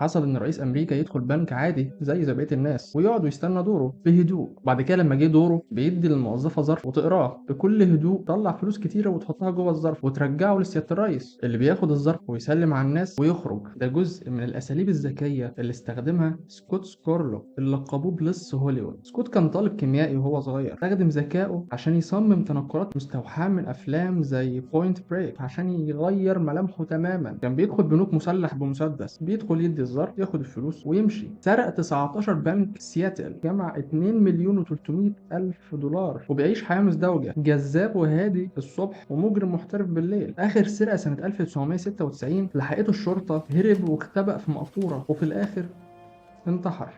حصل ان رئيس امريكا يدخل بنك عادي زي بقية الناس ويقعد ويستنى دوره بهدوء. بعد كده لما جه دوره بيدي للموظفه ظرف وتقراه بكل هدوء، تطلع فلوس كتيرة وتحطها جوه الظرف وترجعه لسياده الرئيس اللي بياخد الظرف ويسلم على الناس ويخرج. ده جزء من الاساليب الذكية اللي استخدمها سكوت سكورلو اللي لقبوه بلص هوليوود. سكوت كان طالب كيميائي وهو صغير، استخدم ذكائه عشان يصمم تنكرات مستوحاة من افلام زي Point Break عشان يغير ملامحه تماما. كان بيدخل بنوك مسلح بمسدس، بيدخل يدي الظرف ياخد الفلوس ويمشي. سرق 19 بنك سياتل، جمع 2,300,000 دولار، وبيعيش حياة مزدوجة، جذاب وهادي الصبح ومجرم محترف بالليل. اخر سرقة سنة 1996 لحقته الشرطة، هرب واختبأ في مقطورة وفي الاخر انتحر.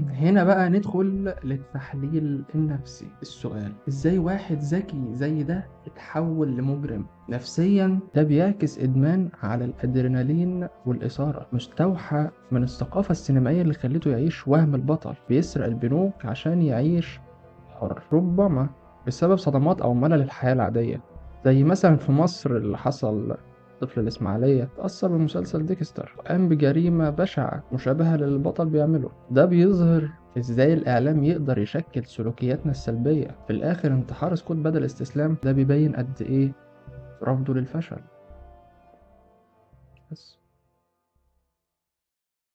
هنا بقى ندخل للتحليل النفسي. السؤال: ازاي واحد ذكي زي ده اتحول لمجرم؟ نفسيا ده بيعكس ادمان على الادرينالين والاثارة، مستوحى من الثقافة السينمائية اللي خلته يعيش وهم البطل، بيسرق البنوك عشان يعيش حر، ربما بسبب صدمات او ملل الحياة العادية، زي مثلا في مصر اللي حصل طفل الإسماعيلية تأثر بمسلسل ديكستر وقام بجريمة بشعة مشابهة للبطل بيعمله. ده بيظهر ازاي الإعلام يقدر يشكل سلوكياتنا السلبية. في الآخر انتحار سكوت بدل استسلام ده بيبين قد إيه رفضه للفشل. بس.